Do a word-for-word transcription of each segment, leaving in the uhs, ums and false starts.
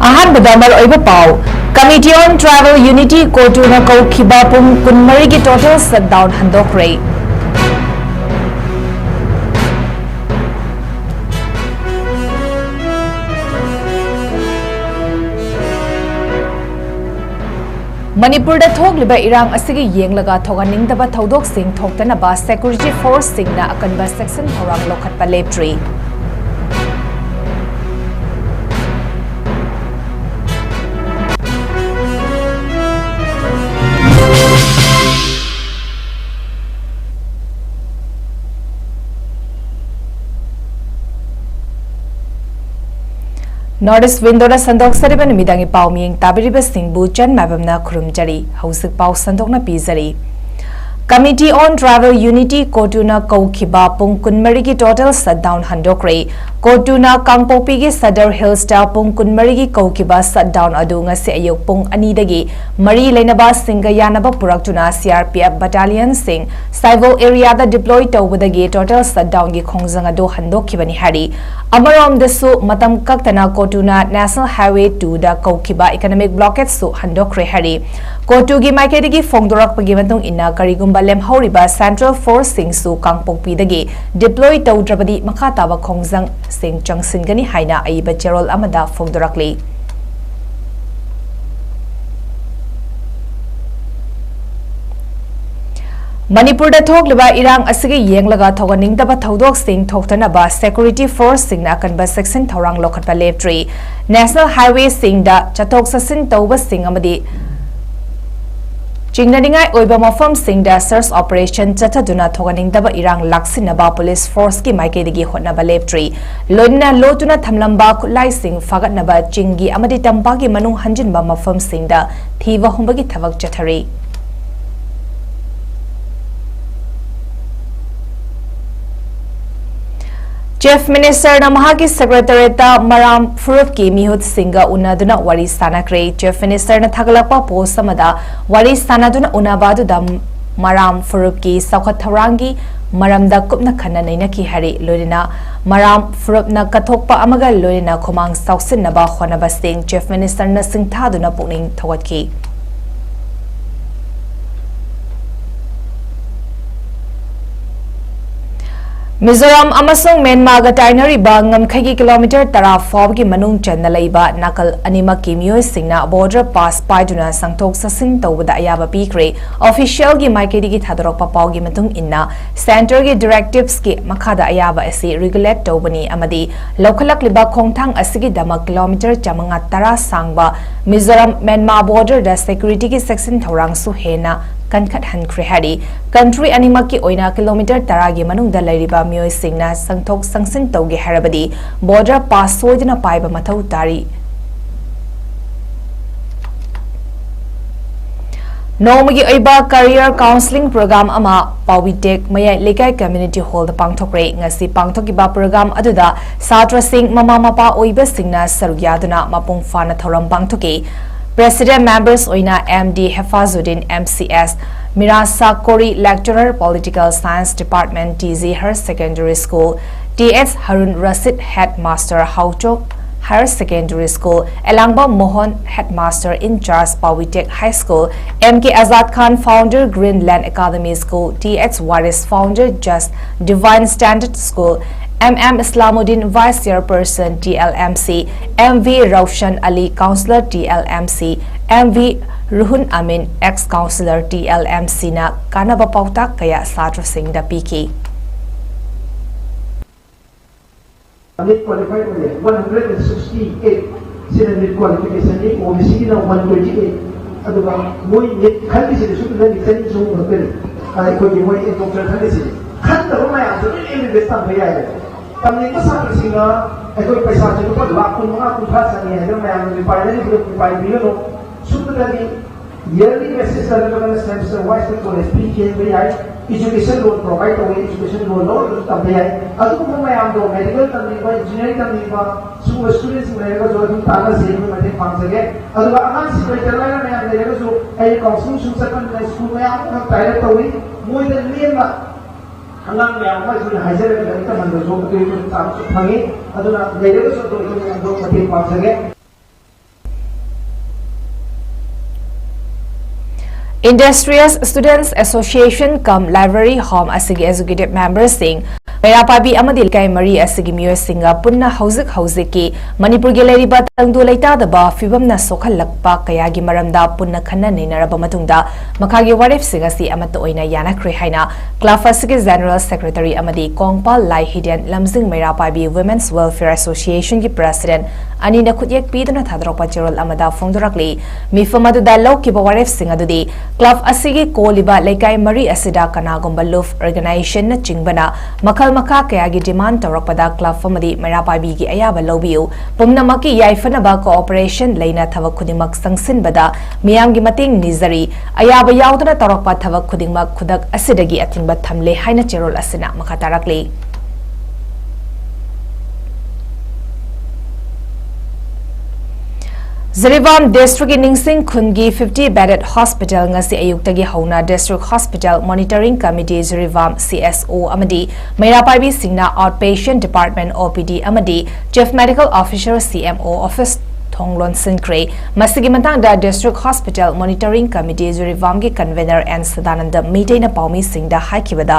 ꯑꯍꯥꯟꯕꯗ ꯃꯔꯨꯑꯣꯏꯕ ꯄꯥꯎ꯫ Committee on Tribal Unity, ꯀꯣꯇꯨꯅ ꯀꯧꯈꯤꯕ ꯄꯨꯡ ꯀꯨꯟꯃꯔꯤꯒꯤ total shutdown ꯍꯟꯗꯣꯛꯈ꯭ꯔꯦ꯫ ꯃꯅꯤꯄꯨꯔꯗ ꯊꯣꯛꯂꯤꯕ ꯏꯔꯥꯡ ꯑꯁꯤꯒꯤ ꯌꯦꯡꯂꯒ ꯊꯣꯛꯍꯟꯅꯤꯡꯗꯕ ꯊꯧꯗꯣꯛꯁꯤꯡ ꯊꯣꯛꯇꯅꯕ security forceꯁꯤꯡꯅ ꯑꯀꯟꯕ ꯆꯦꯛꯁꯤꯟ ꯊꯧꯔꯥꯡ ꯂꯧꯈꯠꯄ ꯂꯦꯞꯇ꯭ꯔꯤ꯫ North East Windowꯗ ꯁꯟꯗꯣꯛꯆꯔꯤꯕ ꯅꯨꯃꯤꯗꯥꯡꯒꯤ ꯄꯥꯎ ꯃꯤꯌꯦꯡ ꯇꯥꯕꯤꯔꯤꯕꯁꯤꯡꯕꯨ ꯆꯟ ꯃꯥꯏꯕꯝꯅ ꯈꯨꯔꯨꯝꯖꯔꯤ꯫ ꯍꯧꯖꯤꯛ ꯄꯥꯎ ꯁꯟꯗꯣꯛꯅ ꯄꯤꯖꯔꯤ꯫ Committee on Tribal Unity, ꯀꯣꯇꯨꯅ ꯀꯧꯈꯤꯕ ꯄꯨꯡ ꯀꯨꯟꯃꯔꯤꯒꯤ total shutdown ꯍꯟꯗꯣꯛꯈ꯭ꯔꯦ꯫ ꯀꯣꯇꯨꯅ ꯀꯥꯡꯄꯣꯛꯄꯤꯒꯤ Sadar Hillsꯇ ꯄꯨꯡ ꯀꯨꯟꯃꯔꯤꯒꯤ ꯀꯧꯈꯤꯕ shutdown ꯑꯗꯨ ꯉꯁꯤ ꯑꯌꯨꯛ ꯄꯨꯡ ꯑꯅꯤꯗꯒꯤ ꯃꯔꯤ ꯂꯩꯅꯕꯁꯤꯡꯒ ꯌꯥꯅꯕ ꯄꯨꯔꯛꯇꯨꯅ C R P F battalionꯁꯤꯡ ꯁꯥꯏꯕꯣꯜ areaꯗ deploy ꯇꯧꯕꯗꯒꯤ total shutdownꯒꯤ ꯈꯣꯡꯖꯪ ꯑꯗꯨ ꯍꯟꯗꯣꯛꯈꯤꯕꯅꯤ ꯍꯥꯏꯔꯤ꯫ ꯑꯃꯔꯣꯝꯗꯁꯨ, ꯃꯇꯝ ꯀꯛꯇꯅ ꯀꯣꯇꯨꯅ National Highway twoꯗ ꯀꯧꯈꯤꯕ economic blockadeꯁꯨ ꯍꯟꯗꯣꯛꯈ꯭ꯔꯦ ꯍꯥꯏꯔꯤ꯫ ꯀꯣꯇꯨꯒꯤ ꯃꯥꯏꯀꯩꯗꯒꯤ ꯐꯣꯡꯗꯣꯔꯛꯄꯒꯤ ꯃꯇꯨꯡ ꯏꯟꯅ, ꯀꯔꯤꯒꯨꯝꯕ ꯂꯦꯝꯍꯧꯔꯤꯕ central forceꯁꯤꯡꯁꯨ ꯀꯥꯡꯄꯣꯛꯄꯤꯗꯒꯤ deploy ꯇꯧꯗ꯭ꯔꯕꯗꯤ ꯃꯈꯥ ꯇꯥꯕ ꯈꯣꯡꯖꯪꯁꯤꯡ ꯆꯪꯁꯤꯟꯒꯅꯤ ꯍꯥꯏꯅ ꯑꯏꯕ ꯆꯦꯔꯣꯜ ꯑꯃꯗ ꯐꯣꯡꯗꯣꯔꯛꯂꯤ꯫ ꯃꯅꯤꯄꯨꯔꯗ ꯊꯣꯛꯂꯤꯕ ꯏꯔꯥꯡ ꯑꯁꯤꯒꯤ ꯌꯦꯡꯂꯒ ꯊꯣꯛꯍꯟꯅꯤꯡꯗꯕ ꯊꯧꯗꯣꯛꯁꯤꯡ ꯊꯣꯛꯇꯅꯕ security forceꯁꯤꯡꯅ ꯑꯀꯟꯕ ꯆꯦꯛꯁꯤꯟ ꯊꯧꯔꯥꯡ ꯂꯧꯈꯠꯄ ꯂꯦꯞꯇ꯭ꯔꯤ꯫ National Highwayꯁꯤꯡꯗ ꯆꯠꯊꯣꯛ ꯆꯠꯁꯤꯟ ꯇꯧꯕꯁꯤꯡ ꯑꯃꯗꯤ ꯆꯤꯡꯅꯅꯤꯡꯉꯥꯏ ꯑꯣꯏꯕ ꯃꯐꯝꯁꯤꯡꯗ search operation ꯆꯠꯊꯗꯨꯅ ꯊꯣꯛꯍꯟꯅꯤꯡꯗꯕ ꯏꯔꯥꯡ ꯂꯥꯛꯁꯤꯟꯅꯕ police forceꯀꯤ ꯃꯥꯏꯀꯩꯗꯒꯤ ꯍꯣꯠꯅꯕ ꯂꯦꯞꯇ꯭ꯔꯤ꯫ ꯂꯣꯏꯅꯅ ꯂꯣꯠꯇꯨꯅ ꯊꯝꯂꯝꯕ ꯈꯨꯠꯂꯥꯏꯁꯤꯡ ꯐꯥꯒꯠꯅꯕ ꯆꯤꯡꯒꯤ ꯑꯃꯗꯤ ꯇꯝꯄꯥꯛꯀꯤ ꯃꯅꯨꯡ ꯍꯟꯖꯤꯟꯕ ꯃꯐꯝꯁꯤꯡꯗ ꯊꯤꯕ ꯍꯨꯝꯕꯒꯤ ꯊꯕꯛ ꯆꯠꯊꯔꯤ꯫ Chief Ministerꯅ ꯃꯍꯥꯛꯀꯤ secretariatꯇ ꯃꯔꯥꯝ ꯐꯨꯔꯨꯞꯀꯤ ꯃꯤꯍꯨꯠꯁꯤꯡꯒ ꯎꯅꯗꯨꯅ ꯋꯥꯔꯤ ꯁꯥꯟꯅꯈ꯭ꯔꯦ꯫ Chief Ministerꯅ ꯊꯥꯒꯠꯂꯛꯄ post ꯑꯃꯗ, ꯋꯥꯔꯤ ꯁꯥꯟꯅꯗꯨꯅ ꯎꯅꯕ ꯑꯗꯨꯗ ꯃꯔꯥꯝ ꯐꯨꯔꯨꯞꯀꯤ ꯆꯥꯎꯈꯠ ꯊꯧꯔꯥꯡꯒꯤ ꯃꯔꯝꯗ ꯀꯨꯞꯅ ꯈꯟꯅ ꯅꯩꯅꯈꯤ ꯍꯥꯏꯔꯤ꯫ ꯂꯣꯏꯅꯅ ꯃꯔꯥꯝ ꯐꯨꯔꯨꯞꯅ ꯀꯠꯊꯣꯛꯄ ꯑꯃꯒ ꯂꯣꯏꯅꯅ ꯈꯨꯃꯥꯡ ꯆꯥꯎꯁꯤꯟꯅꯕ ꯍꯣꯠꯅꯕꯁꯤꯡ Chief Minister ꯅ ꯁꯤꯡꯊꯥꯗꯨꯅ ꯄꯨꯛꯅꯤꯡ ꯊꯧꯒꯠꯈꯤ꯫ ꯃꯤꯖꯣꯔꯥꯝ ꯑꯃꯁꯨꯡ ꯃ꯭ꯌꯥꯟꯃꯥꯔꯒ ꯇꯥꯏꯅꯔꯤꯕ ꯉꯝꯈꯩꯒꯤ ꯀꯤꯂꯣꯃꯤꯇꯔ ꯇꯔꯥ ꯐꯥꯎꯕꯒꯤ ꯃꯅꯨꯡ ꯆꯟꯅ ꯂꯩꯕ ꯅꯥꯀꯜ ꯑꯅꯤꯃꯛꯀꯤ ꯃꯤꯑꯣꯏꯁꯤꯡꯅ border pass ꯄꯥꯏꯗꯨꯅ ꯆꯪꯊꯣꯛ ꯆꯠꯁꯤꯟ ꯇꯧꯕꯗ ꯑꯌꯥꯕ ꯄꯤꯈ꯭ꯔꯦ꯫ Official ꯒꯤ ꯃꯥꯏꯀꯩꯗꯒꯤ ꯊꯥꯗꯣꯔꯛꯄ ꯄꯥꯎꯒꯤ ꯃꯇꯨꯡ ꯏꯟꯅ, Centre ꯒꯤ directives ꯀꯤ ꯃꯈꯥꯗ ꯑꯌꯥꯕ ꯑꯁꯤ regulate ꯇꯧꯕꯅꯤ ꯑꯃꯗꯤ ꯂꯧꯈꯠꯂꯛꯂꯤꯕ ꯈꯣꯡꯊꯥꯡ ꯑꯁꯤꯒꯤꯗꯃꯛ ꯀꯤꯂꯣꯃꯤꯇꯔ ꯆꯥꯃꯉꯥ ꯇꯔꯥ ꯁꯥꯡꯕ ꯃꯤꯖꯣꯔꯥꯝ ꯃ꯭ꯌꯥꯟꯃꯥꯔ border ꯗ security ꯒꯤ ꯆꯦꯛꯁꯤꯟ ꯊꯧꯔꯥꯡꯁꯨ ꯍꯦꯟꯅ ꯀꯟꯈꯠꯍꯟꯈ꯭ꯔꯦ ꯍꯥꯏꯔꯤ꯫ Country ꯑꯅꯤꯃꯛꯀꯤ ꯑꯣꯏꯅ ꯀꯤꯂꯣꯃꯤꯇꯔ ꯇꯔꯥꯒꯤ ꯃꯅꯨꯡꯗ ꯂꯩꯔꯤꯕ ꯃꯤꯑꯣꯏꯁꯤꯡꯅ ꯆꯪꯊꯣꯛ ꯆꯪꯁꯤꯟ ꯇꯧꯒꯦ ꯍꯥꯏꯔꯕꯗꯤ border pass ꯁꯣꯏꯗꯅ ꯄꯥꯏꯕ ꯃꯊꯧ ꯇꯥꯔꯤ꯫ ꯅꯣꯡꯃꯒꯤ ꯑꯣꯏꯕ career counselling program ꯑꯃ ꯄꯥꯎꯕꯤꯇꯦꯛ ꯃꯌꯥꯏ ꯂꯩꯀꯥꯏ community hall ꯗ ꯄꯥꯡꯊꯣꯛꯈ꯭ꯔꯦ꯫ ꯉꯁꯤ ꯄꯥꯡꯊꯣꯛꯈꯤꯕ program ꯑꯗꯨꯗ ꯁꯥꯇ꯭ꯔꯁꯤꯡ, ꯃꯃꯥ ꯃꯄꯥ ꯑꯣꯏꯕꯁꯤꯡꯅ ꯁꯔꯨꯛ ꯌꯥꯗꯨꯅ ꯃꯄꯨꯡ ꯐꯥꯅ ꯊꯧꯔꯝ ꯄꯥꯡꯊꯣꯛꯈꯤ꯫ President members ꯑꯣꯏꯅ M D ꯍꯦꯐꯥꯖꯨꯗꯤꯟ, M C S, ꯃꯤꯔꯥꯁꯥ Kori, lecturer, political science department, T G Higher Secondary School, T H Harun Rashid, headmaster, ꯍꯥꯎꯆꯣꯛ Higher Secondary School, Elangbam Mohan, headmaster in charge, ꯄꯥꯎꯕꯤꯇꯦꯛ High School, M K Azad Khan, founder, Greenland Academy School, T H Waris, founder, Just Divine Standard School, M M Islamuddin, vice chairperson, T L M C, M V Raushan Ali, councillor, T L M C, M V Ruhun Amin, ex councillor, T L M C ꯅ ꯀꯥꯟꯅꯕ ꯄꯥꯎꯇꯥꯛ ꯀꯌꯥ ꯁꯥꯇ꯭ꯔꯁꯤꯡꯗ ꯄꯤꯈꯤ꯫ NEET qualify ꯑꯣꯏꯔꯦ, one hundred and sixty eight ꯁꯤꯅ NEET qualification ꯅꯤ, O B C ꯒꯤꯅ one twenty eight꯫ ꯑꯗꯨꯒ ꯃꯣꯏ NEET ꯈꯜꯂꯤꯁꯤꯗꯤ ꯁꯨꯞꯅꯒꯤ ꯆꯅꯤ ꯆꯍꯨꯝ ꯈꯛꯇꯅꯤ꯫ ꯑꯩꯈꯣꯏꯒꯤ ꯃꯣꯏ doctor ꯈꯜꯂꯤꯁꯤꯗꯤ ꯈꯟꯗꯕ ꯃꯌꯥꯝꯁꯨ ꯂꯣꯏ M B B S ꯇꯝꯕ ꯌꯥꯏꯌꯦ꯫ ꯇꯝꯅꯤꯡꯕ ꯁꯥꯇ꯭ꯔꯁꯤꯡꯅ ꯑꯩꯈꯣꯏ ꯄꯩꯁꯥꯁꯦ ꯂꯨꯄꯥ ꯂꯥꯈ ꯀꯨꯟꯃꯉꯥ ꯀꯨꯟꯊ꯭ꯔꯥ ꯆꯪꯉꯦ ꯍꯥꯏꯗꯅ ꯃꯌꯥꯝꯅ ꯔꯤꯄꯥꯏꯅꯔꯤꯕꯗ ꯔꯤꯄꯥꯏ ꯄꯤꯒꯅꯨ꯫ ꯁꯨꯞꯅꯇꯒꯤ yearly basis ꯅꯠꯇ꯭ꯔꯒꯅ semester wise college fee ꯊꯤꯍꯟꯕ ꯌꯥꯏ꯫ Education loan provide ꯇꯧꯋꯤ, education loan ꯂꯧꯔꯒꯁꯨ ꯇꯝꯕ ꯌꯥꯏ꯫ ꯑꯗꯨꯒꯨꯝꯕ ꯃꯌꯥꯝꯗꯣ medical ꯇꯝꯅꯤꯡꯕ, engineering ꯇꯝꯅꯤꯡꯕ ꯁꯤꯒꯨꯝꯕ students ꯁꯤꯡ ꯂꯩꯔꯒꯁꯨ ꯑꯗꯨꯝ ꯇꯥꯟꯅꯁꯦ, ꯑꯩꯈꯣꯏ ꯃꯇꯦꯡ ꯄꯥꯡꯖꯒꯦ꯫ ꯑꯗꯨꯒ ꯑꯉꯥꯡꯁꯤꯡ ꯂꯩꯇ ꯂꯥꯏꯔ ꯃꯌꯥꯝ ꯂꯩꯔꯒꯁꯨ ꯑꯩ counselling ꯁꯨꯝ ꯆꯠꯄꯅꯤꯅ school ꯃꯌꯥꯝ ꯑꯃꯈꯛ direct ꯇꯧꯏ, ꯃꯣꯏꯗ ꯂꯦꯝꯅ ꯑꯉꯥꯡ ꯃꯌꯥꯝ ꯑꯃ ꯑꯩꯈꯣꯏꯅ ꯍꯥꯏꯖꯔꯒ ꯂꯥꯏꯔꯤꯛ ꯇꯝꯍꯟꯕꯁꯨ ꯑꯗꯨꯒꯤ ꯃꯇꯤꯛ ꯆꯥꯕꯁꯨ ꯐꯪꯉꯤ꯫ ꯑꯗꯨꯅ ꯂꯩꯔꯒꯁꯨ ꯑꯗꯨꯝ ꯑꯩꯈꯣꯏꯅ ꯑꯗꯨꯝ ꯃꯇꯦꯡ ꯄꯥꯡꯖꯒꯦ꯫ Industrious Students Association cum Library Home ꯑꯁꯤꯒꯤ executive memberꯁꯤꯡ, ꯃꯩꯔꯥ ꯄꯥꯏꯕꯤ ꯑꯃꯗꯤ ꯂꯩꯀꯥꯏ ꯃꯔꯤ ꯑꯁꯤꯒꯤ ꯃꯤꯑꯣꯏꯁꯤꯡꯒ ꯄꯨꯟꯅ ꯍꯧꯖꯤꯛ ꯍꯧꯖꯤꯛꯀꯤ ꯃꯅꯤꯄꯨꯔꯒꯤ ꯂꯩꯔꯤꯕ ꯇꯪꯗꯨ ꯂꯩꯇꯥꯗꯕ ꯐꯤꯕꯝꯅ ꯁꯣꯛꯍꯜꯂꯛꯄ ꯀꯌꯥꯒꯤ ꯃꯔꯝꯗ ꯄꯨꯟꯅ ꯈꯟꯅ ꯅꯩꯅꯔꯕ ꯃꯇꯨꯡꯗ ꯃꯈꯥꯒꯤ ꯋꯥꯔꯦꯞꯁꯤꯡ ꯑꯁꯤ ꯑꯃꯠꯇ ꯑꯣꯏꯅ ꯌꯥꯅꯈ꯭ꯔꯦ ꯍꯥꯏꯅ club ꯑꯁꯤꯒꯤ general secretary ꯑꯃꯗꯤ ꯀꯣꯡꯄꯥꯜ ꯂꯥꯏ ꯍꯤꯗꯦꯟ ꯂꯝꯖꯤꯡ ꯃꯩꯔꯥ ꯄꯥꯏꯕꯤ Women's Welfare Associationꯒꯤ president ꯑꯅꯤꯅ ꯈꯨꯠꯌꯦꯛ ꯄꯤꯗꯨꯅ ꯊꯥꯗꯣꯔꯛꯄ ꯆꯦꯔꯣꯜ ꯑꯃꯗ ꯐꯣꯡꯗꯣꯔꯛꯂꯤ꯫ ꯃꯤꯐꯝ ꯑꯗꯨꯗ ꯂꯧꯈꯤꯕ ꯋꯥꯔꯦꯞꯁꯤꯡ ꯑꯗꯨꯗꯤ club ꯑꯁꯤꯒꯤ ꯀꯣꯜꯂꯤꯕ ꯂꯩꯀꯥꯏ ꯃꯔꯤ ꯑꯁꯤꯗ ꯀꯅꯥꯒꯨꯝꯕ ꯂꯨꯞ organizationꯅꯆꯤꯡꯕꯅ ꯃꯈꯜ ꯃꯈꯥ ꯀꯌꯥꯒꯤ demand ꯇꯧꯔꯛꯄꯗ club ꯑꯃꯗꯤ ꯃꯩꯔꯥ ꯄꯥꯏꯕꯤꯒꯤ ꯑꯌꯥꯕ ꯂꯧꯕꯤꯌꯨ꯫ ꯄꯨꯝꯅꯃꯛꯀꯤ ꯌꯥꯏꯐꯅꯕ cooperation ꯂꯩꯅ ꯊꯕꯛ ꯈꯨꯗꯤꯡꯃꯛ ꯆꯪꯁꯤꯟꯕꯗ ꯃꯤꯌꯥꯝꯒꯤ ꯃꯇꯦꯡ ꯅꯤꯖꯔꯤ꯫ ꯑꯌꯥꯕ ꯌꯥꯎꯗꯅ ꯇꯧꯔꯛꯄ ꯊꯕꯛ ꯈꯨꯗꯤꯡꯃꯛ ꯈꯨꯗꯛ ꯑꯁꯤꯗꯒꯤ ꯑꯊꯤꯡꯕ ꯊꯝꯂꯦ ꯍꯥꯏꯅ ꯆꯦꯔꯣꯜ ꯑꯁꯤꯅ ꯃꯈꯥ ꯇꯥꯔꯛꯂꯤ꯫ ꯖꯤꯔꯤꯕꯥꯝ districtꯀꯤ ꯅꯤꯡꯁꯤꯡ ꯈꯨꯟꯒꯤ fifty bedded hospital ꯉꯁꯤ ꯑꯌꯨꯛꯇꯒꯤ ꯍꯧꯅ district hospital monitoring committee, Jiribam C S O ꯑꯃꯗꯤ ꯃꯩꯔꯥ ꯄꯥꯏꯕꯤꯁꯤꯡꯅ outpatient department, O P D ꯑꯃꯗꯤ chief medical officer, C M O office ꯊꯣꯡ ꯂꯣꯟꯁꯤꯟꯈ꯭ꯔꯦ꯫ ꯃꯁꯤꯒꯤ ꯃꯇꯥꯡꯗ district hospital monitoring committee ꯖꯤꯔꯤꯕꯥꯝꯒꯤ convener N Sadananda ꯃꯤꯇꯩꯅ ꯄꯥꯎꯃꯤꯁꯤꯡꯗ ꯍꯥꯏꯈꯤꯕꯗ,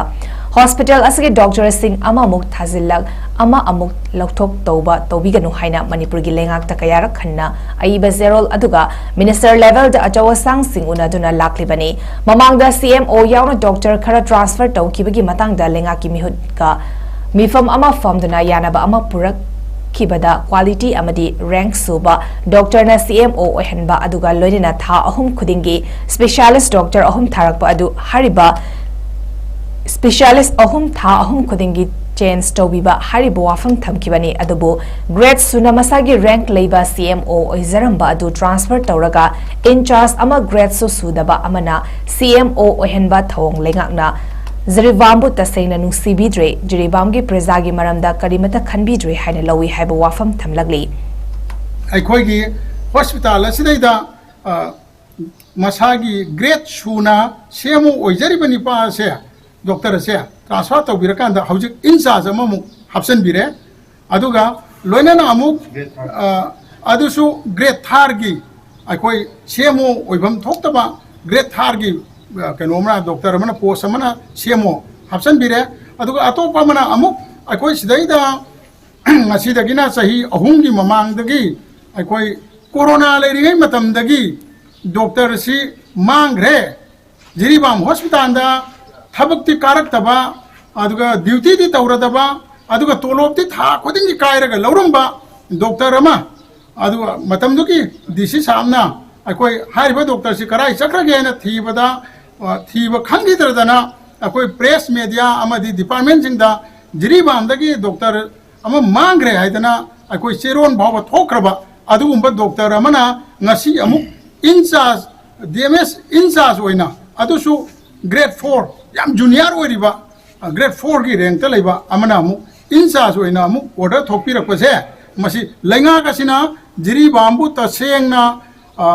hospital ꯑꯁꯤꯒꯤ doctorꯁꯤꯡ ꯑꯃꯃꯨꯛ ꯊꯥꯖꯤꯜꯂꯛ, ꯑꯃ ꯑꯃꯨꯛ ꯂꯧꯊꯣꯛ ꯇꯧꯕ ꯇꯧꯕꯤꯒꯅꯨ ꯍꯥꯏꯅ ꯃꯅꯤꯄꯨꯔꯒꯤ ꯂꯩꯉꯥꯛꯇ ꯀꯌꯥꯔꯛ ꯍꯟꯅ ꯑꯏꯕ ꯆꯦꯔꯣꯜ ꯑꯗꯨꯒ minister levelꯗ ꯑꯆꯧ ꯑꯁꯥꯡꯁꯤꯡ ꯎꯅꯗꯨꯅ ꯂꯥꯛꯂꯤꯕꯅꯤ꯫ ꯃꯃꯥꯡꯗ C M O ꯌꯥꯎꯅ doctor ꯈꯔ transfer ꯇꯧꯈꯤꯕꯒꯤ ꯃꯇꯥꯡꯗ ꯂꯩꯉꯥꯛꯀꯤ ꯃꯤꯍꯨꯠꯀ ꯃꯤꯐꯝ ꯑꯃ ꯐꯝꯗꯨꯅ ꯌꯥꯅꯕ ꯑꯃ ꯄꯨꯔꯛꯈꯤꯕꯗ quality ꯑꯃꯗꯤ rank ꯁꯨꯕ doctorꯅ C M O ꯑꯣꯏꯍꯟꯕ ꯑꯗꯨꯒ ꯂꯣꯏꯅꯅ ꯊꯥ ꯑꯍꯨꯝ ꯈꯨꯗꯤꯡꯒꯤ specialist doctor ꯑꯍꯨꯝ ꯊꯥꯔꯛꯄ ꯑꯗꯨ ꯍꯥꯏꯔꯤꯕ specialist ꯑꯍꯨꯝ ꯊꯥ ꯑꯍꯨꯝ ꯈꯨꯗꯤꯡꯒꯤ change ꯇꯧꯕꯤꯕ ꯍꯥꯏꯔꯤꯕ ꯋꯥꯐꯝ ꯊꯝꯈꯤꯕꯅꯤ꯫ ꯑꯗꯨꯕꯨ grade ꯁꯨꯅ ꯃꯁꯥꯒꯤ rank ꯂꯩꯕ C M O ꯑꯣꯏꯖꯔꯝꯕ ꯑꯗꯨ transfer ꯇꯧꯔꯒ in charge ꯑꯃ grade ꯁꯨ ꯁꯨꯗꯕ ꯑꯃꯅ C M O ꯑꯣꯏꯍꯟꯕ ꯊꯧꯑꯣꯡ ꯂꯩꯉꯥꯛꯅ ꯖꯤꯔꯤꯕꯥꯝꯕꯨ ꯇꯁꯦꯡꯅ ꯅꯨꯡꯁꯤꯕꯤꯗ꯭ꯔꯦ, ꯖꯤꯔꯤꯕꯥꯝꯒꯤ ꯄ꯭ꯔꯖꯥꯒꯤ ꯃꯔꯝꯗ ꯀꯔꯤꯃꯠꯇ ꯈꯟꯕꯤꯗ꯭ꯔꯦ ꯍꯥꯏꯅ ꯂꯧꯏ ꯍꯥꯏꯕ ꯋꯥꯐꯝ ꯊꯝꯂꯛꯂꯤ꯫ ꯑꯩꯈꯣꯏꯒꯤ hospital ꯑꯁꯤꯗꯩꯗ, ꯑ, ꯃꯁꯥꯒꯤ grade ꯁꯨꯅ C M O ꯑꯣꯏꯖꯔꯤꯕ ꯅꯤꯄꯥ ꯑꯁꯦ, doctor ꯑꯁꯦ, ꯇ꯭ꯔꯥꯟꯁꯐꯔ ꯇꯧꯕꯤꯔꯀꯥꯟꯗ ꯍꯧꯖꯤꯛ ꯏꯟꯆꯥꯔꯖ ꯑꯃꯃꯨꯛ ꯍꯥꯞꯆꯤꯟꯕꯤꯔꯦ꯫ ꯑꯗꯨꯒ ꯂꯣꯏꯅꯅ ꯑꯃꯨꯛ ꯑ, ꯑꯗꯨꯁꯨ ꯒ꯭ꯔꯦꯗ ꯊꯥꯔꯒꯤ ꯑꯩꯈꯣꯏ ꯁꯤ ꯑꯦꯝ ꯑꯣ ꯑꯣꯏꯐꯝ ꯊꯣꯛꯇꯕ ꯒ꯭ꯔꯦꯗ ꯊꯥꯔꯒꯤ ꯀꯩꯅꯣ ꯑꯃꯅ, ꯗꯣꯛꯇꯔ ꯑꯃꯅ, ꯄꯣꯁ ꯑꯃꯅ ꯁꯤ ꯑꯦꯝ ꯑꯣ ꯍꯥꯞꯆꯤꯟꯕꯤꯔꯦ꯫ ꯑꯗꯨꯒ ꯑꯇꯣꯞꯄ ꯑꯃꯅ ꯑꯃꯨꯛ ꯑꯩꯈꯣꯏ ꯁꯤꯗꯩꯗ ꯉꯁꯤꯗꯒꯤꯅ ꯆꯍꯤ ꯑꯍꯨꯝꯒꯤ ꯃꯃꯥꯡꯗꯒꯤ ꯑꯩꯈꯣꯏ ꯀꯣꯔꯣꯅꯥ ꯂꯩꯔꯤꯉꯩ ꯃꯇꯝꯗꯒꯤ ꯗꯣꯛꯇꯔꯁꯤ ꯃꯥꯡꯈ꯭ꯔꯦ꯫ ꯖꯤꯔꯤꯕꯥꯝ ꯍꯣꯁꯄꯤꯇꯥꯜꯗ ꯊꯕꯛꯇꯤ ꯀꯥꯔꯛꯇꯕ, ꯑꯗꯨꯒ ꯗ꯭ꯌꯨꯇꯤꯗꯤ ꯇꯧꯔꯗꯕ, ꯑꯗꯨꯒ ꯇꯣꯂꯣꯞꯇꯤ ꯊꯥ ꯈꯨꯗꯤꯡꯒꯤ ꯀꯥꯏꯔꯒ ꯂꯧꯔꯝꯕ ꯗꯣꯛꯇꯔ ꯑꯃ, ꯑꯗꯨꯒ ꯃꯇꯝꯗꯨꯒꯤ ꯗꯤ ꯁꯤ ꯁꯥꯍꯕꯅ ꯑꯩꯈꯣꯏ ꯍꯥꯏꯔꯤꯕ ꯗꯣꯛꯇꯔꯁꯤ ꯀꯗꯥꯏ ꯆꯠꯈ꯭ꯔꯒꯦ ꯍꯥꯏꯅ ꯊꯤꯕꯗ, ꯑ, ꯊꯤꯕ ꯈꯪꯈꯤꯗ꯭ꯔꯗꯅ ꯑꯩꯈꯣꯏ ꯄ꯭ꯔꯦꯁ ꯃꯦꯗꯤꯌꯥ ꯑꯃꯗꯤ ꯗꯤꯄꯥꯔꯠꯃꯦꯟꯁꯤꯡꯗ ꯖꯤꯔꯤꯕꯥꯝꯗꯒꯤ ꯗꯣꯛꯇꯔ ꯑꯃ ꯃꯥꯡꯈ꯭ꯔꯦ ꯍꯥꯏꯗꯅ ꯑꯩꯈꯣꯏ ꯆꯦꯔꯣꯟ ꯐꯥꯎꯕ ꯊꯣꯛꯈ꯭ꯔꯕ ꯑꯗꯨꯒꯨꯝꯕ ꯗꯣꯛꯇꯔ ꯑꯃꯅ ꯉꯁꯤ ꯑꯃꯨꯛ ꯏꯟꯆꯥꯔꯖ, ꯗꯤ ꯑꯦꯝ ꯑꯦꯁ ꯏꯟꯆꯥꯔꯖ ꯑꯣꯏꯅ, ꯑꯗꯨꯁꯨ ꯒ꯭ꯔꯦꯗ ꯐꯣꯔ, ꯌꯥꯝ ꯖꯨꯅꯤꯌꯔ ꯑꯣꯏꯔꯤꯕ, ꯑ, ꯒ꯭ꯔꯦꯗ ꯐꯣꯔꯒꯤ ꯔꯦꯡꯛꯇ ꯂꯩꯕ ꯑꯃꯅ ꯑꯃꯨꯛ ꯏꯟꯆꯥꯔꯖ ꯑꯣꯏꯅ ꯑꯃꯨꯛ ꯑꯣꯔꯗꯔ ꯊꯣꯛꯄꯤꯔꯛꯄꯁꯦ, ꯃꯁꯤ ꯂꯩꯉꯥꯛ ꯑꯁꯤꯅ ꯖꯤꯔꯤꯕꯥꯝꯕꯨ ꯇꯁꯦꯡꯅ, ꯑ,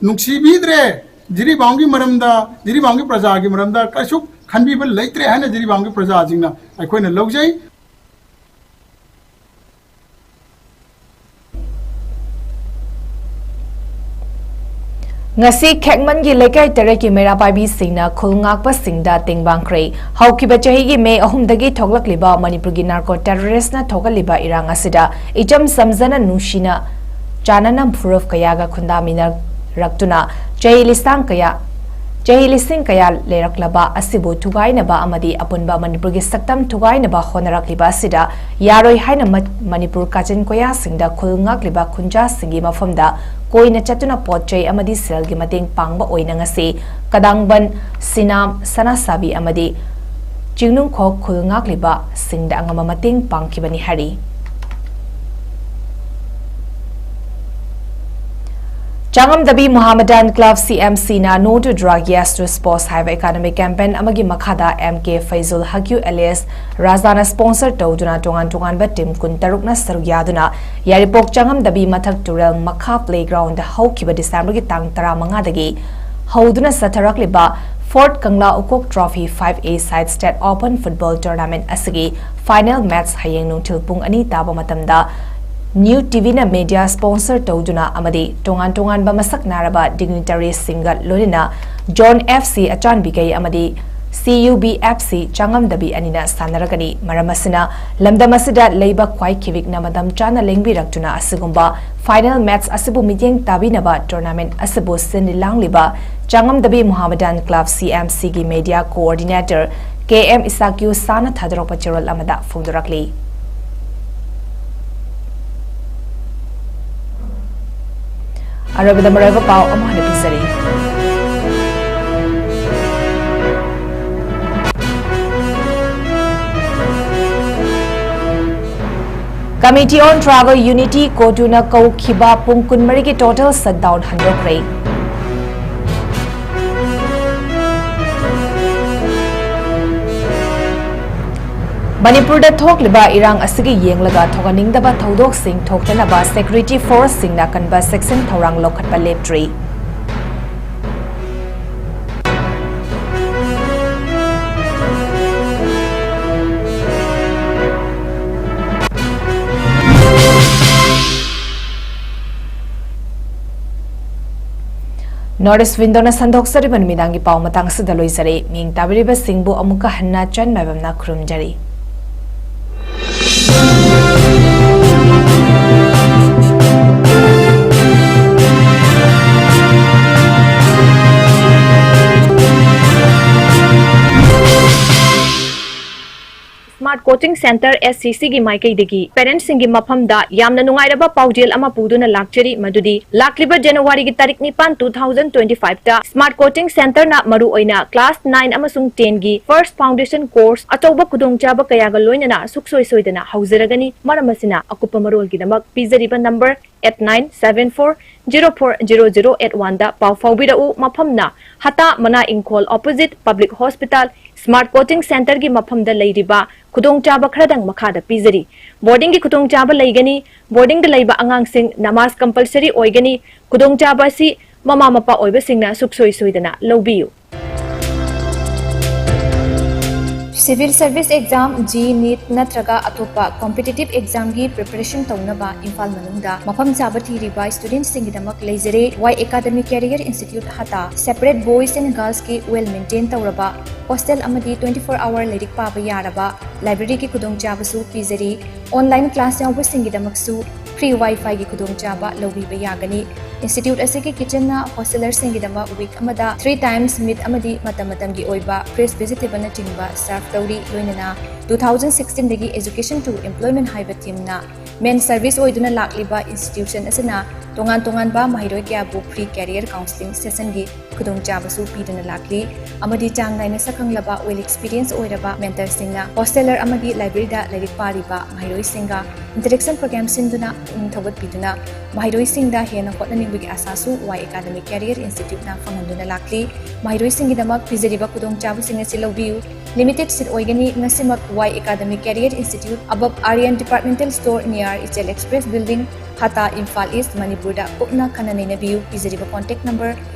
ꯅꯨꯡꯁꯤꯕꯤꯗ꯭ꯔꯦ, ꯖꯤꯔꯤꯕꯥꯝꯒꯤ ꯃꯔꯝꯗ, ꯖꯤꯔꯤꯕꯥꯝꯒꯤ ꯄ꯭ꯔꯖꯥꯒꯤ ꯃꯔꯝꯗ ꯀꯩꯁꯨ ꯈꯟꯕꯤꯕ ꯂꯩꯇ꯭ꯔꯦ ꯍꯥꯏꯅ ꯖꯤꯔꯤꯕꯥꯝꯒꯤ ꯄ꯭ꯔꯖꯥꯁꯤꯡꯅ ꯑꯩꯈꯣꯏꯅ ꯂꯧꯖꯩ꯫ ꯉꯁꯤ ꯈꯦꯛꯃꯟꯒꯤ ꯂꯩꯀꯥꯏ ꯇꯔꯦꯠꯀꯤ ꯃꯩꯔꯥ ꯄꯥꯏꯕꯤꯁꯤꯡꯅ ꯈꯨꯜ ꯉꯥꯛꯄꯁꯤꯡꯗ ꯇꯦꯡꯕꯥꯡꯈ꯭ꯔꯦ꯫ ꯍꯧꯈꯤꯕ ꯆꯍꯤꯒꯤ ꯃꯦ ꯑꯍꯨꯝꯗꯒꯤ ꯊꯣꯛꯂꯛꯂꯤꯕ ꯃꯅꯤꯄꯨꯔꯒꯤ ꯅꯥꯔꯀꯣ ꯇꯦꯔꯣꯔꯤꯁꯅ ꯊꯣꯛꯍꯜꯂꯤꯕ ꯏꯔꯥꯡ ꯑꯁꯤꯗ ꯏꯆꯝ ꯆꯝꯖꯅ ꯅꯨꯡꯁꯤꯅ ꯆꯥꯟꯅꯅ ꯐꯨꯔꯨꯞ ꯀꯌꯥꯒ ꯈꯨꯟꯗꯥꯃꯤꯟꯅꯔꯛꯇꯨꯅ ꯆꯍꯤ ꯂꯤꯁꯥꯡ ꯀꯌꯥ, ꯆꯍꯤ ꯂꯤꯁꯤꯡ ꯀꯌꯥ ꯂꯩꯔꯛꯂꯕ ꯑꯁꯤꯕꯨ ꯊꯨꯒꯥꯏꯅꯕ ꯑꯃꯗꯤ ꯑꯄꯨꯟꯕ ꯃꯅꯤꯄꯨꯔꯒꯤ ꯁꯛꯇꯝ ꯊꯨꯒꯥꯏꯅꯕ ꯍꯣꯠꯅꯔꯛꯂꯤꯕ ꯑꯁꯤꯗ ꯌꯥꯔꯣꯏ ꯍꯥꯏꯅ ꯃ-, ꯃꯅꯤꯄꯨꯔ ꯀꯥꯆꯤꯟ ꯀꯣꯌꯥꯁꯤꯡꯗ ꯈꯨꯜ ꯉꯥꯛꯂꯤꯕ ꯈꯨꯟꯖꯥꯁꯤꯡꯒꯤ ꯃꯐꯝꯗ ꯀꯣꯏꯅ ꯆꯠꯇꯨꯅ ꯄꯣꯠ ꯆꯩ ꯑꯃꯗꯤ ꯁꯦꯜꯒꯤ ꯃꯇꯦꯡ ꯄꯥꯡꯕ ꯑꯣꯏꯅ ꯉꯁꯤ ꯀꯗꯥꯡꯕꯟ, ꯁꯤꯅꯥꯝ, ꯁꯅꯥꯁꯥꯕꯤ ꯑꯃꯗꯤ ꯆꯤꯡꯅꯨꯡꯈꯣꯛ ꯈꯨꯜ ꯉꯥꯛꯂꯤꯕꯁꯤꯡꯗ ꯑꯉꯝꯕ ꯃꯇꯦꯡ ꯄꯥꯡꯈꯤꯕꯅꯤ ꯍꯥꯏꯔꯤ꯫ ꯆꯥꯉꯝꯗꯕꯤ ꯃꯣꯍꯥꯃꯗꯥꯟ ꯀ꯭ꯂꯕ, ꯁꯤ ꯑꯦꯝ ꯁꯤꯅ No to Drug, Yes to Sports ꯍꯥꯏꯕ economic campaign ꯑꯃꯒꯤ ꯃꯈꯥꯗ ꯑꯦꯝ ꯀꯦ ꯐꯩꯖꯨꯜ ꯍꯀ꯭ꯌꯨ alias ꯔꯥꯖꯥꯅ sponsor ꯇꯧꯗꯨꯅ ꯇꯣꯉꯥꯟ ꯇꯣꯉꯥꯟꯕ team ꯀꯨꯟꯇꯔꯨꯛꯅ ꯁꯔꯨꯛ ꯌꯥꯗꯨꯅ ꯌꯥꯏꯔꯤꯄꯣꯛ ꯆꯥꯉꯝꯗꯕꯤ ꯃꯊꯛ ꯇꯨꯔꯦꯜ ꯃꯈꯥ playground ꯍꯧꯈꯤꯕ ꯗꯤꯁꯦꯝꯕꯔꯒꯤ ꯇꯥꯡ ꯇꯔꯥꯃꯉꯥꯗꯒꯤ ꯍꯧꯗꯨꯅ ꯆꯠꯊꯔꯛꯂꯤꯕ Fourth Kangla Ukok Trophy five A Side State Open Football Tournament ꯑꯁꯤꯒꯤ final match ꯍꯌꯦꯡ ꯅꯨꯡꯊꯤꯜ ꯄꯨꯡ ꯑꯅꯤ ꯇꯥꯕ ꯃꯇꯝꯗ New TVꯅ media sponsor ꯇꯧꯗꯨꯅ ꯑꯃꯗꯤ ꯇꯣꯉꯥꯟ ꯇꯣꯉꯥꯟꯕ ꯃꯁꯛ ꯅꯥꯏꯔꯕ dignitaryꯁꯤꯡꯒ ꯂꯣꯏꯅꯅ Zone FC ꯑꯆꯥꯟꯕꯤꯒꯩ ꯑꯃꯗꯤ CUBFC ꯆꯥꯡꯉꯝꯗꯕꯤ ꯑꯅꯤꯅ ꯁꯥꯟꯅꯔꯒꯅꯤ꯫ ꯃꯔꯝ ꯑꯁꯤꯅ ꯂꯝꯗꯝ ꯑꯁꯤꯗ ꯂꯩꯕ ꯈ꯭ꯋꯥꯏ ꯈꯤꯕꯤꯛꯅ ꯃꯇꯝ ꯆꯥꯅ ꯂꯦꯡꯕꯤꯔꯛꯇꯨꯅ ꯑꯁꯤꯒꯨꯝꯕ final match ꯑꯁꯤꯕꯨ ꯃꯤꯠꯌꯦꯡ ꯇꯥꯕꯤꯅꯕ tournament ꯑꯁꯤꯕꯨ ꯁꯤꯟ ꯂꯥꯡꯂꯤꯕ ꯆꯥꯡꯉꯝꯗꯕꯤ ꯃꯣꯍꯥꯃꯗꯥꯟ Club CMCꯒꯤ media coordinator ꯀꯦ ꯑꯦꯝ ꯏꯁꯥꯀꯤꯌꯨ ꯁꯥꯅ ꯊꯥꯗꯣꯔꯛꯄ ꯆꯦꯔꯣꯜ ꯑꯃꯗ ꯐꯣꯡꯗꯣꯔꯛꯂꯤ꯫ ꯑꯔꯣꯏꯕꯗ ꯃꯔꯨꯑꯣꯏꯕ ꯄꯥꯎ ꯑꯃꯨꯛ ꯍꯟꯅ ꯄꯤꯖꯔꯤ꯫ Committee on Tribal Unity, CoTUꯅ ꯀꯧꯈꯤꯕ ꯄꯨꯡ ꯀꯨꯟꯃꯔꯤꯒꯤ total shutdown ꯍꯟꯗꯣꯛꯈ꯭ꯔꯦ꯫ ꯃꯅꯤꯄꯨꯔꯗ ꯊꯣꯛꯂꯤꯕ ꯏꯔꯥꯡ ꯑꯁꯤꯒꯤ ꯌꯦꯡꯂꯒ ꯊꯣꯛꯍꯟꯅꯤꯡꯗꯕ ꯊꯧꯗꯣꯛꯁꯤꯡ ꯊꯣꯛꯇꯅꯕ security forceꯁꯤꯡꯅ ꯑꯀꯟꯕ ꯆꯦꯛꯁꯤꯟ ꯊꯧꯔꯥꯡ ꯂꯧꯈꯠꯄ ꯂꯦꯞꯇ꯭ꯔꯤ꯫ North East Windowꯅ ꯁꯟꯗꯣꯛꯆꯔꯤꯕ ꯅꯨꯃꯤꯗꯥꯡꯒꯤ ꯄꯥꯎ ꯃꯇꯥꯡ ꯑꯁꯤꯗ ꯂꯣꯏꯖꯔꯦ꯫ ꯃꯤꯡ ꯇꯥꯕꯤꯔꯤꯕꯁꯤꯡꯕꯨ ꯑꯃꯨꯛꯀ ꯍꯟꯅ ꯆꯟ ꯃꯥꯏꯕꯝꯅ ꯈꯨꯔꯨꯝꯖꯔꯤ꯫ Smart Coaching Center, SCCꯒꯤ ꯃꯥꯏꯀꯩꯗꯒꯤ parentsꯁꯤꯡꯒꯤ ꯃꯐꯝꯗ ꯌꯥꯝꯅ ꯅꯨꯡꯉꯥꯏꯔꯕ ꯄꯥꯎꯖꯦꯜ ꯑꯃ ꯄꯨꯗꯨꯅ ꯂꯥꯛꯆꯔꯤ, ꯃꯗꯨꯗꯤ ꯂꯥꯛꯂꯤꯕ Januaryꯒꯤ ꯇꯥꯔꯤꯛ ꯅꯤꯄꯥꯟ, two thousand twenty fiveꯇ Smart Coaching Centerꯅ ꯃꯔꯨꯑꯣꯏꯅ class nine ꯑꯃꯁꯨꯡ tenꯒꯤ first foundation course ꯑꯆꯧꯕ ꯈꯨꯗꯣꯡꯆꯥꯕ ꯀꯌꯥꯒ ꯂꯣꯏꯅꯅ ꯁꯨꯛꯁꯣꯏ ꯁꯣꯏꯗꯅ ꯍꯧꯖꯔꯒꯅꯤ꯫ ꯃꯔꯝ ꯑꯁꯤꯅ ꯑꯀꯨꯞꯄ ꯃꯔꯣꯜꯒꯤꯗꯃꯛ ꯄꯤꯖꯔꯤꯕ number eight nine seven four zero four zero zero eight oneꯗ ꯄꯥꯎ ꯐꯥꯎꯕꯤꯔꯛꯎ꯫ ꯃꯐꯝꯅ ꯍꯇꯥ ꯃꯅꯥ ꯏꯪꯈꯣꯜ opposite Public Hospital, Smart Coaching Centerꯒꯤ ꯃꯐꯝꯗ ꯂꯩꯔꯤꯕ ꯈꯨꯗꯣꯡꯆꯥꯕ ꯈꯔꯗꯪ ꯃꯈꯥꯗ ꯄꯤꯖꯔꯤ꯫ Boardingꯒꯤ ꯈꯨꯗꯣꯡꯆꯥꯕ ꯂꯩꯒꯅꯤ꯫ Boardingꯗ ꯂꯩꯕ ꯑꯉꯥꯡꯁꯤꯡ ꯅꯃꯥꯖ compulsory ꯑꯣꯏꯒꯅꯤ꯫ ꯈꯨꯗꯣꯡꯆꯥꯕ ꯑꯁꯤ ꯃꯃꯥ ꯃꯄꯥ ꯑꯣꯏꯕꯁꯤꯡꯅ ꯁꯨꯛꯁꯣꯏ ꯁꯣꯏꯗꯅ ꯂꯧꯕꯤꯌꯨ꯫ Civil Service Exam, J E E, NEET ꯅꯠꯇ꯭ꯔꯒ ꯑꯇꯣꯞꯄ competitive examꯒꯤ preparation ꯇꯧꯅꯕ ꯏꯝꯐꯥꯜ ꯃꯅꯨꯡꯗ ꯃꯐꯝ ꯆꯥꯕ ꯊꯤꯔꯤꯕ studentꯁꯤꯡꯒꯤꯗꯃꯛ ꯂꯩꯖꯔꯦ꯫ Y Academy Career Institute ꯍꯇꯥ꯫ Separate boys and girlsꯀꯤ well maintain ꯇꯧꯔꯕ hostel ꯑꯃꯗꯤ twenty four hour ꯂꯥꯏꯔꯤꯛ ꯄꯥꯕ ꯌꯥꯔꯕ libraryꯒꯤ ꯈꯨꯗꯣꯡꯆꯥꯕꯁꯨ ꯄꯤꯖꯔꯤ꯫ Online class ꯌꯥꯎꯕꯁꯤꯡꯒꯤꯗꯃꯛꯁꯨ free Wi-Fiꯒꯤ ꯈꯨꯗꯣꯡꯆꯥꯕ ꯂꯧꯕꯤꯕ ꯌꯥꯒꯅꯤ꯫ Institute ꯑꯁꯤꯒꯤ kitchenꯅ hostelerꯁꯤꯡꯒꯤꯗꯃꯛ week ꯑꯃꯗ three times meat ꯑꯃꯗꯤ ꯃꯇꯝ ꯃꯇꯝꯒꯤ ꯑꯣꯏꯕ fresh vegetableꯅꯆꯤꯡꯕ serve ꯇꯧꯔꯤ꯫ ꯂꯣꯏꯅꯅ two thousand sixteenꯗꯒꯤ Education to Employment ꯍꯥꯏꯕ themeꯅ main service ꯑꯣꯏꯗꯨꯅ ꯂꯥꯛꯂꯤꯕ institution ꯑꯁꯤꯅ ꯇꯣꯉꯥꯟ ꯇꯣꯉꯥꯟꯕ ꯃꯍꯩꯔꯣꯏ ꯀꯌꯥꯕꯨ free career counselling sessionꯒꯤ ꯈꯨꯗꯣꯡꯆꯥꯕꯁꯨ ꯄꯤꯗꯨꯅ ꯂꯥꯛꯂꯤ ꯑꯃꯗꯤ ꯆꯥꯡ ꯅꯥꯏꯅ ꯁꯛꯈꯪꯂꯕ, well experience ꯑꯣꯏꯔꯕ mentorꯁꯤꯡꯅ hosteler ꯑꯃꯒꯤ libraryꯗ ꯂꯥꯏꯔꯤꯛ ꯄꯥꯔꯤꯕ ꯃꯍꯩꯔꯣꯏꯁꯤꯡꯒ interaction program ꯁꯤꯟꯗꯨꯅ ꯄꯨꯛꯅꯤꯡ ꯊꯧꯒꯠꯄꯤꯗꯨꯅ ꯃꯍꯩꯔꯣꯏꯁꯤꯡꯗ ꯍꯦꯟꯅ ꯍꯣꯠꯅꯅꯤꯡꯕꯒꯤ ꯑꯥꯁꯥꯁꯨ Y Academy Career Instituteꯅ ꯐꯪꯍꯟꯗꯨꯅ ꯂꯥꯛꯂꯤ꯫ ꯃꯍꯩꯔꯣꯏꯁꯤꯡꯒꯤꯗꯃꯛ ꯄꯤꯖꯔꯤꯕ ꯈꯨꯗꯣꯡꯆꯥꯕꯁꯤꯡ ꯑꯁꯤ ꯂꯧꯕꯤꯌꯨ꯫ Limited seat ꯑꯣꯏꯒꯅꯤ꯫ ꯉꯁꯤꯃꯛ Y Academy Career Institute, above Aryan Departmental Store, near Ichel Express Building, ꯍꯇꯥ, ꯏꯝꯐꯥꯜ ꯏꯁ꯭ꯠ, ꯃꯅꯤꯄꯨꯔꯗ ꯀꯨꯞꯅ ꯈꯟꯅ ꯅꯩꯅꯕꯤꯌꯨ꯫ ꯄꯤꯖꯔꯤꯕ contact number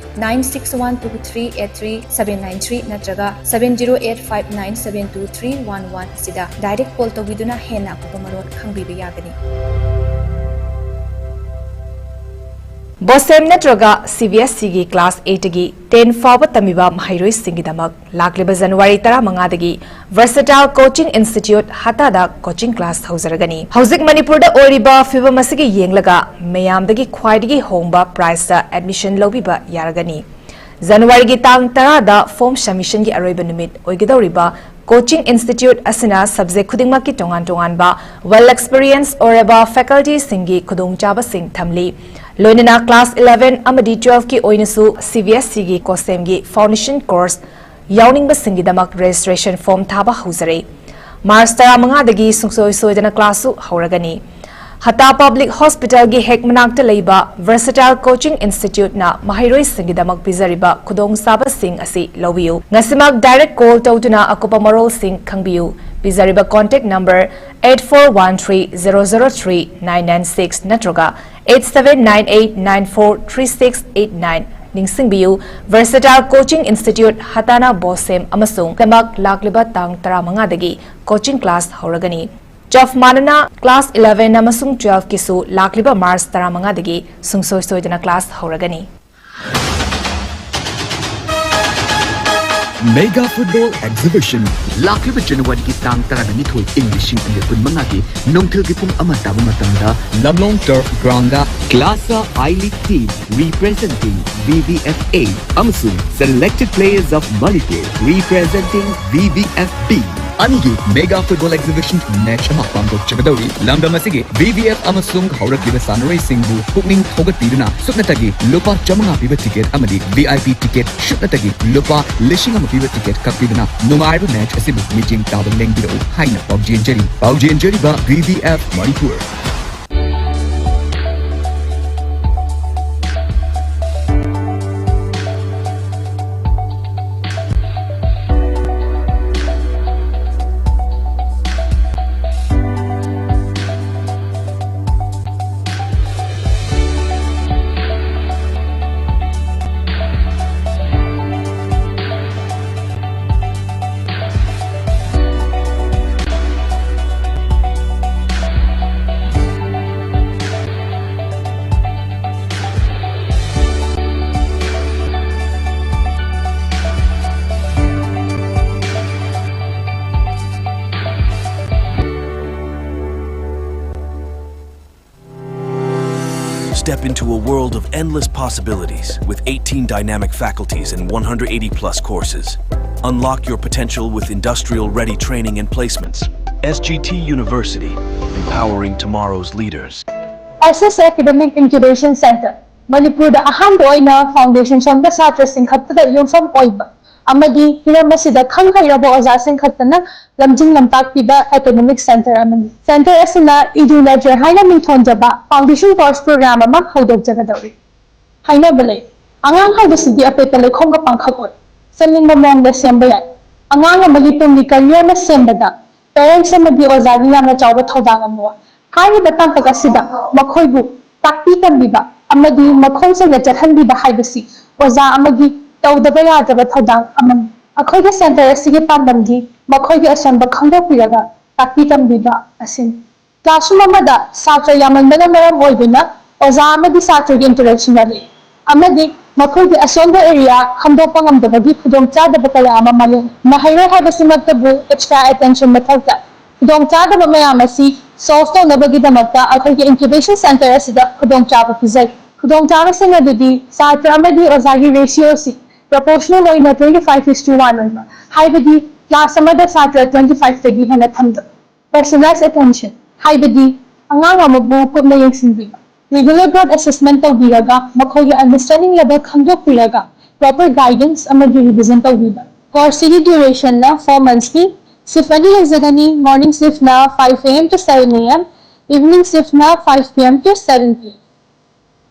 nine six one two three eight three seven nine three ꯅꯠꯇ꯭ꯔꯒ seven zero eight five nine seven two three one one ꯑꯁꯤꯗ direct call ꯇꯧꯕꯤꯗꯨꯅ ꯍꯦꯟꯅ ꯑꯀꯨꯞꯄ ꯃꯔꯣꯜ ꯈꯪꯕꯤꯕ ꯌꯥꯒꯅꯤ꯫ BOSEM ꯅꯠꯇ꯭ꯔꯒ CBSEꯒꯤ class eightꯇꯒꯤ ten ꯐꯥꯎꯕ ꯇꯝꯃꯤꯕ ꯃꯍꯩꯔꯣꯏꯁꯤꯡꯒꯤꯗꯃꯛ ꯂꯥꯛꯂꯤꯕ January ꯇꯔꯥꯃꯉꯥꯗꯒꯤ Versatile Coaching Institute ꯍꯇꯥꯗ coaching class ꯍꯧꯖꯔꯒꯅꯤ꯫ ꯍꯧꯖꯤꯛ ꯃꯅꯤꯄꯨꯔꯗ ꯑꯣꯏꯔꯤꯕ ꯐꯤꯕꯝ ꯑꯁꯤꯒꯤ ꯌꯦꯡꯂꯒ ꯃꯌꯥꯝꯗꯒꯤ ꯈ꯭ꯋꯥꯏꯗꯒꯤ ꯍꯣꯡꯕ priceꯇ admission ꯂꯧꯕꯤꯕ ꯌꯥꯔꯒꯅꯤ꯫ Januaryꯒꯤ ꯇꯥꯡ ꯇꯔꯥꯗ form submissionꯒꯤ ꯑꯔꯣꯏꯕ ꯅꯨꯃꯤꯠ ꯑꯣꯏꯒꯗꯧꯔꯤꯕ coaching institute ꯑꯁꯤꯅ subject ꯈꯨꯗꯤꯡꯃꯛꯀꯤ ꯇꯣꯉꯥꯟ ꯇꯣꯉꯥꯟꯕ well experience ꯑꯣꯏꯔꯕ facultyꯁꯤꯡꯒꯤ ꯈꯨꯗꯣꯡꯆꯥꯕꯁꯤꯡ ꯊꯝꯂꯤ꯫ ꯂꯣꯏꯅꯅ class eleven ꯑꯃꯗꯤ twelveꯀꯤ ꯑꯣꯏꯅꯁꯨ CBSEꯒꯤ COSEMꯒꯤ foundation course ꯌꯥꯎꯅꯤꯡꯕꯁꯤꯡꯒꯤꯗꯃꯛ registration form ꯊꯥꯕ ꯍꯧꯖꯔꯦ꯫ March ꯇꯔꯥꯃꯉꯥꯗꯒꯤ ꯁꯨꯡꯁꯣꯏ ꯁꯣꯏꯗꯅ classꯁꯨ ꯍꯧꯔꯒꯅꯤ꯫ ꯍꯇꯥ Public Hospitalꯒꯤ ꯍꯦꯛ ꯃꯅꯥꯛꯇ ꯂꯩꯕ Versatile Coaching Instituteꯅ ꯃꯍꯩꯔꯣꯏꯁꯤꯡꯒꯤꯗꯃꯛ ꯄꯤꯖꯔꯤꯕ ꯈꯨꯗꯣꯡꯆꯥꯕꯁꯤꯡ ꯑꯁꯤ ꯂꯧꯕꯤꯌꯨ꯫ ꯉꯁꯤꯃꯛ direct call ꯇꯧꯗꯨꯅ ꯑꯀꯨꯞꯄ ꯃꯔꯣꯜꯁꯤꯡ ꯈꯪꯕꯤꯌꯨ꯫ ꯄꯤꯖꯔꯤꯕ contact number eight four one three zero zero three nine nine six ꯅꯠꯇ꯭ꯔꯒ eight seven nine eight nine four three six eight nine꯫ ꯅꯤꯡꯁꯤꯡꯕꯤꯌꯨ, Versatile Coaching Institute, ꯍꯇꯥꯅꯥ ꯕꯣꯁꯦꯝ ꯑꯃꯁꯨꯡ ꯗꯃꯛ ꯂꯥꯛꯂꯤꯕ ꯇꯥꯡ ꯇꯔꯥꯃꯉꯥꯗꯒꯤ coaching class ꯍꯧꯔꯒꯅꯤ꯫ ꯆꯞ ꯃꯥꯟꯅꯅ class eleven ꯑꯃꯁꯨꯡ twelve ꯀꯤꯁꯨ ꯂꯥꯛꯂꯤꯕ March ꯇꯔꯥꯃꯉꯥꯗꯒꯤ ꯁꯨꯡꯁꯣꯏ ꯁꯣꯏꯗꯅ class ꯍꯧꯔꯒꯅꯤ꯫ Mega Football Exhibition, ꯂꯥꯛꯂꯤꯕ ꯖꯅꯋꯥꯔꯤꯒꯤ ꯇꯥꯡ ꯇꯔꯥꯅꯤꯊꯣꯏ, ꯏꯪ ꯂꯤꯁꯤꯡ ꯑꯅꯤ ꯀꯨꯟꯃꯉꯥꯒꯤ ꯅꯨꯡꯊꯤꯜꯒꯤ ꯄꯨꯡ ꯑꯃ ꯇꯥꯕ ꯃꯇꯝꯗ ꯂꯝꯂꯣꯡ Turf Groundꯗ Class I League team representing V V F A ꯑꯃꯁꯨꯡ selected players of Manipur representing V V F B ꯑꯅꯤꯒꯤ Mega Football Exhibition match ꯑꯃ ꯄꯥꯡꯊꯣꯛꯆꯒꯗꯧꯔꯤ꯫ ꯂꯝꯗꯝ ꯑꯁꯤꯒꯤ V V F ꯑꯃꯁꯨꯡ ꯍꯧꯔꯛꯂꯤꯕ ꯁꯥꯟꯅꯔꯣꯏꯁꯤꯡꯕꯨ ꯄꯨꯛꯅꯤꯡ ꯊꯧꯒꯠꯄꯤꯗꯨꯅ ꯁꯨꯞꯅꯇꯒꯤ ꯂꯨꯄꯥ ꯆꯥꯃꯉꯥ ꯄꯤꯕ ticket ꯑꯃꯗꯤ V I P ticket ꯁꯨꯞꯅꯇꯒꯤ ꯂꯨꯄꯥ ꯂꯤꯁꯤꯡ ꯑꯃ ꯄꯤꯕ ticket ꯀꯛꯄꯤꯗꯨꯅ ꯅꯨꯡꯉꯥꯏꯕ match ꯑꯁꯤꯕꯨ ꯃꯤꯠꯌꯦꯡ ꯇꯥꯕ ꯂꯦꯡꯕꯤꯔꯛꯎ ꯍꯥꯏꯅ ꯄꯥꯎꯖꯦꯟꯖꯔꯤ꯫ ꯄꯥꯎꯖꯦꯟꯖꯔꯤꯕ V V F Manipur. Step into a world of endless possibilities with eighteen dynamic faculties and one hundred eighty plus courses. Unlock your potential with industrial ready training and placements. S G T University, empowering tomorrow's leaders. S S Academic Incubation Center, ꯃꯅꯤꯄꯨꯔꯗ ꯑꯍꯥꯟꯕ ꯑꯣꯏꯅ foundation ꯁꯣꯟꯕ ꯁꯥꯇ꯭ꯔꯁꯤꯡ ꯈꯛꯇꯗ ꯌꯨꯝꯐꯝ ꯑꯣꯏꯕ ꯑꯃꯗꯤ ꯍꯤꯔꯝ ꯑꯁꯤꯗ ꯈꯪ ꯍꯩꯔꯕ ꯑꯣꯖꯥꯁꯤꯡ ꯈꯛꯇꯅ ꯂꯝꯖꯤꯡ ꯂꯝꯇꯥꯛꯄꯤꯕ academic center ꯑꯃꯅꯤ꯫ Center ꯑꯁꯤꯅ EduLedger ꯍꯥꯏꯅ ꯃꯤꯡꯊꯣꯟꯖꯕ foundation course program ꯑꯃ ꯍꯧꯗꯣꯛꯆꯒꯗꯧꯔꯤ꯫ ꯍꯥꯏꯅꯕ ꯂꯩ, ꯑꯉꯥꯡ ꯍꯥꯏꯕꯁꯤꯗꯤ ꯑꯄꯦꯠꯄ ꯂꯩꯈꯣꯝꯒ ꯄꯥꯡꯈꯛ ꯑꯣꯏ, ꯁꯦꯝꯅꯤꯡꯕ ꯃꯑꯣꯡꯗ ꯁꯦꯝꯕ ꯌꯥꯏ꯫ ꯑꯉꯥꯡ ꯑꯃꯒꯤ ꯇꯨꯡꯒꯤ career ꯑꯃ ꯁꯦꯝꯕꯗ parents ꯑꯃꯗꯤ ꯑꯣꯖꯥꯒꯤ ꯌꯥꯝꯅ ꯆꯥꯎꯕ ꯊꯧꯗꯥꯡ ꯑꯃ ꯑꯣꯏ꯫ ꯍꯥꯏꯔꯤꯕ ꯇꯥꯡꯀꯛ ꯑꯁꯤꯗ ꯃꯈꯣꯏꯕꯨ ꯇꯥꯛꯄꯤ ꯇꯝꯕꯤꯕ ꯑꯃꯗꯤ ꯃꯈꯣꯡ ꯁꯦꯡꯅ ꯆꯠꯍꯟꯕꯤꯕ ꯍꯥꯏꯕꯁꯤ ꯑꯣꯖꯥ ꯑꯃꯒꯤ ꯇꯧꯗꯕ ꯌꯥꯗ꯭ꯔꯕ ꯊꯧꯗꯥꯡ ꯑꯃꯅꯤ꯫ ꯑꯩꯈꯣꯏꯒꯤ center ꯑꯁꯤꯒꯤ ꯄꯥꯟꯗꯝꯗꯤ ꯃꯈꯣꯏꯒꯤ ꯑꯁꯣꯟꯕ ꯈꯪꯗꯣꯛꯄꯤꯔꯒ ꯇꯥꯛꯄꯤ ꯇꯝꯕꯤꯕ ꯑꯁꯤꯅꯤ꯫ Classroom ꯑꯃꯗ ꯁꯥꯇ꯭ꯔ ꯌꯥꯝꯃꯟꯕꯅ ꯃꯔꯝ ꯑꯣꯏꯗꯨꯅ ꯑꯣꯖꯥ ꯑꯃꯗꯤ ꯁꯥꯇ꯭ꯔꯒꯤ interaction ꯋꯥꯠꯂꯤ ꯑꯃꯗꯤ ꯃꯈꯣꯏꯒꯤ ꯑꯁꯣꯟꯕ area ꯈꯪꯗꯣꯛꯄ ꯉꯝꯗꯕꯒꯤ ꯈꯨꯗꯣꯡꯆꯥꯗꯕ ꯀꯌꯥ ꯑꯃ ꯃꯥꯌꯣꯛꯅꯩ꯫ ꯃꯍꯩꯔꯣꯏ ꯍꯥꯏꯕꯁꯤꯃꯛꯇꯕꯨ extra attention ꯃꯊꯧ ꯇꯥꯏ꯫ ꯈꯨꯗꯣꯡꯆꯥꯗꯕ ꯃꯌꯥꯝ ꯑꯁꯤ solve ꯇꯧꯅꯕꯒꯤꯗꯃꯛꯇ ꯑꯩꯈꯣꯏꯒꯤ incubation center ꯑꯁꯤꯗ ꯈꯨꯗꯣꯡꯆꯥꯕ ꯄꯤꯖꯩ꯫ ꯈꯨꯗꯣꯡꯆꯥꯕꯁꯤꯡ ꯑꯗꯨꯗꯤ ꯁꯥꯇ꯭ꯔ ꯑꯃꯗꯤ ꯑꯣꯖꯥꯒꯤ ratio ꯑꯁꯤ proportional ꯑꯣꯏꯅ twenty five is to one ꯑꯣꯏꯕ, ꯍꯥꯏꯕꯗꯤ class ꯑꯃꯗ ꯁꯥꯇ꯭ꯔ twenty five ꯇꯒꯤ ꯍꯦꯟꯅ ꯊꯝꯗꯕ꯫ Personalized attention ꯍꯥꯏꯕꯗꯤ ꯑꯉꯥꯡ ꯑꯃꯕꯨ ꯀꯨꯞꯅ ꯌꯦꯡꯁꯤꯟꯕꯤꯕ꯫ Regular growth assessment ꯇꯧꯕꯤꯔꯒ ꯃꯈꯣꯏꯒꯤ understanding level ꯈꯪꯗꯣꯛꯄꯤꯔꯒ proper guidance ꯑꯃꯗꯤ revision ꯇꯧꯕꯤꯕ꯫ Course ꯁꯤꯒꯤ duration ꯅ four months ꯅꯤ꯫ Shift ꯑꯅꯤ ꯂꯩꯖꯒꯅꯤ꯫ Morning shift ꯅ five A M to seven A M, evening shift ꯅ five P M to seven P M꯫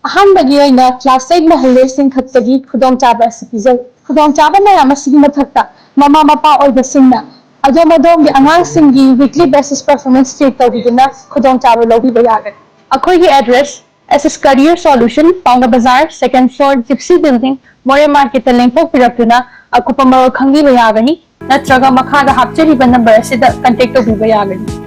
ꯑꯍꯥꯟꯕꯒꯤ ꯑꯣꯏꯅ class eight ꯃꯍꯩꯔꯣꯏꯁꯤꯡ ꯈꯛꯇꯒꯤ ꯈꯨꯗꯣꯡꯆꯥꯕ ꯑꯁꯤ ꯄꯤꯖꯩ꯫ ꯈꯨꯗꯣꯡꯆꯥꯕ ꯃꯌꯥꯝ ꯑꯁꯤꯒꯤ ꯃꯊꯛꯇ ꯃꯃꯥ ꯃꯄꯥ ꯑꯣꯏꯕꯁꯤꯡꯅ ꯑꯗꯣꯝ ꯑꯗꯣꯝꯒꯤ ꯑꯉꯥꯡꯁꯤꯡꯒꯤ weekly basis performance check ꯇꯧꯕꯤꯗꯨꯅ ꯈꯨꯗꯣꯡꯆꯥꯕ ꯂꯧꯕꯤꯕ ꯌꯥꯒꯅꯤ꯫ ꯑꯩꯈꯣꯏꯒꯤ address S S Career Solution, Paona Bazar, second floor, Gypsy Building, Moreh Market ꯇ ꯂꯦꯡꯊꯣꯛꯄꯤꯔꯛꯇꯨꯅ ꯑꯀꯨꯞꯄ ꯃꯔꯣꯜ ꯈꯪꯕꯤꯕ ꯌꯥꯒꯅꯤ, ꯅꯠꯇ꯭ꯔꯒ ꯃꯈꯥꯗ ꯍꯥꯞꯆꯔꯤꯕ number ꯑꯁꯤꯗ contact ꯇꯧꯕꯤꯕ ꯌꯥꯒꯅꯤ꯫